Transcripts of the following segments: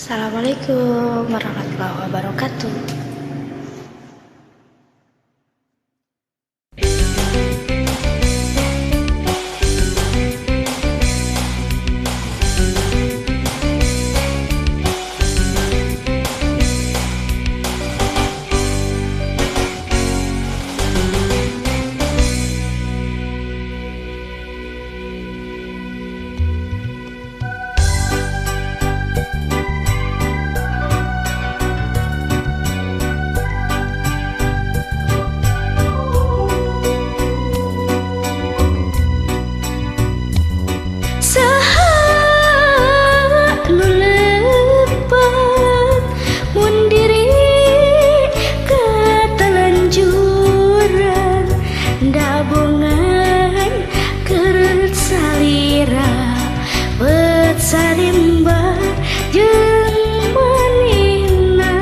Assalamualaikum warahmatullahi wabarakatuh. Sarimba jeung manehna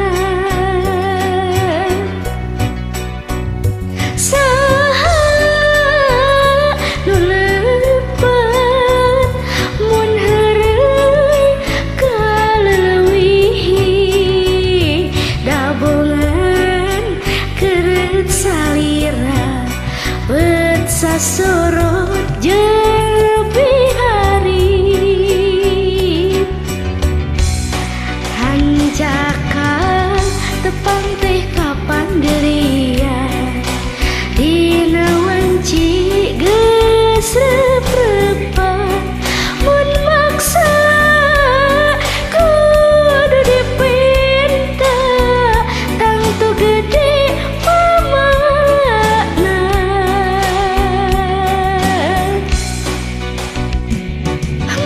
saha nu lepat mun heureuy kaleuwihi dabongan keureut salira bet sasorot jeung tepang teh kapan dirian dina wanci geus reprepan mun maksa kudu dipinta tangtu gede pamalakna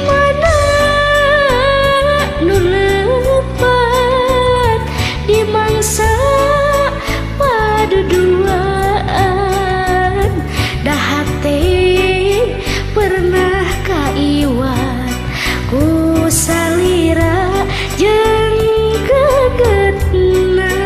mana nu lepat di mangsa paduduaan dahate pernah kaiwat ku salira jeung kegetna.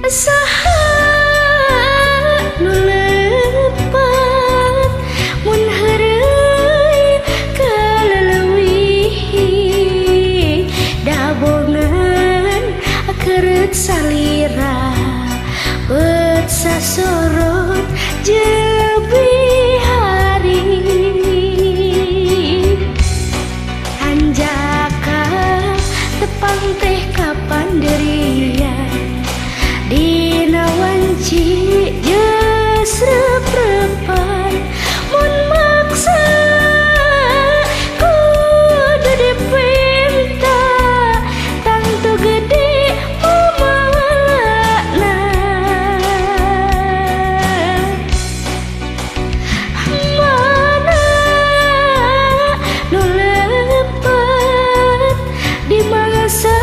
Saha nu lepat mun heureuy kaleuwihi dabongan keureut salira bet sasorot jebi hari hanjaka tepang teh kapan dirian dina wanci geus reprepan mun maksa kudu dipinta tangtu gede pamalakna mana nu lepat di mangsa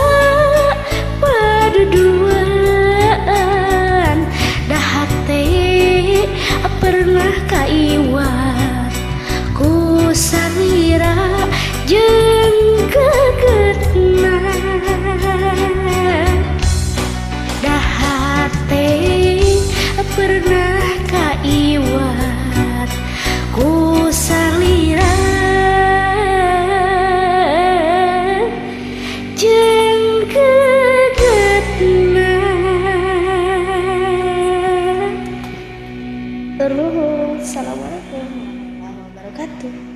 paduduaan dahate pernah kaiwat ku salira jeung kegetna dahate pernah kaiwat ku salira jeung kegetna. Terus, assalamualaikum warahmatullahi wabarakatuh.